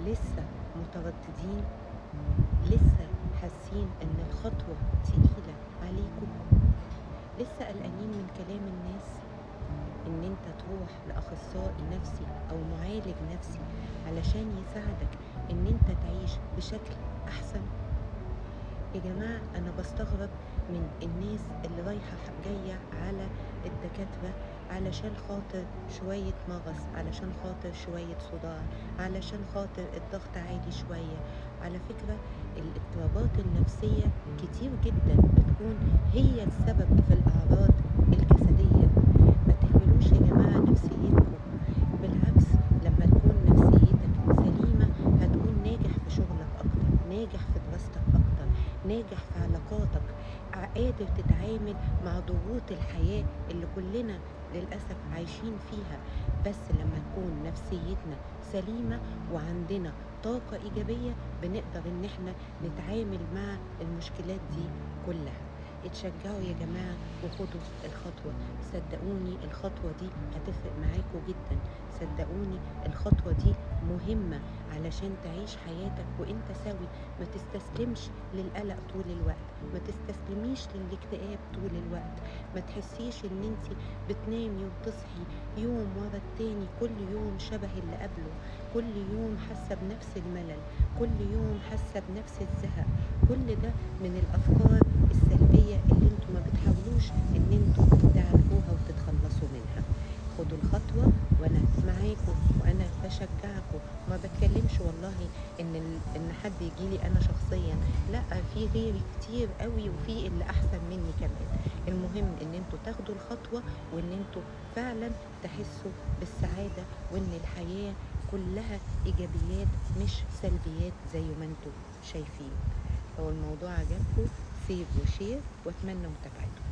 لسه مترددين؟ لسه حاسين ان الخطوة تقيلة عليكم؟ لسه قلقانين من كلام الناس؟ ان انت تروح لاخصائي نفسي او معالج نفسي علشان يساعدك ان انت تعيش بشكل احسن. يا جماعة انا بستغرب من الناس اللي رايحة جاية على الدكاترة علشان خاطر شوية مغص، علشان خاطر شوية صداع، علشان خاطر الضغط عالي شوية. على فكرة الاضطرابات النفسية كتير جدا بتكون هي السبب في الأعراض الجسدية. ما تهملوش يا جماعة نفسيتكم، بالعكس لما تكون نفسيتك سليمة هتكون ناجح في شغلك أكتر، ناجح في دراستك أكتر، ناجح في علاقاتك، قادر تتعامل مع ضغوط الحياة اللي كلنا للأسف عايشين فيها. بس لما تكون نفسيتنا سليمة وعندنا طاقة إيجابية بنقدر إن احنا نتعامل مع المشكلات دي كلها. اتشجعوا يا جماعة وخدوا الخطوة، صدقوني الخطوة دي هتفرق معاكم جدا، صدقوني الخطوة دي مهمة علشان تعيش حياتك وانت سوي. ما تستسلمش للقلق طول الوقت، ما تستسلميش للاكتئاب طول الوقت، ما تحسيش ان انت بتنامي وتصحي يوم ورا التاني، كل يوم شبه اللي قبله، كل يوم حاسة بنفس الملل، كل يوم حاسة بنفس الزهق. كل ده من الأفكار السلبية اللي انتوا ما بتحاولوش ان انتوا تعالجوها وتتخلصوا منها. خدوا الخطوة وانا معاكم وانا بشجعكم. ما بتكلمش والله ان حد يجيلي انا شخصيا، لا، في غيري كتير قوي وفي اللي احسن مني كمان. المهم ان انتوا تاخدوا الخطوة وان انتوا فعلا تحسوا بالسعادة وان الحياة كلها ايجابيات مش سلبيات زي ما انتوا شايفين. لو الموضوع عجبكم save و share، واتمنى متابعتكم.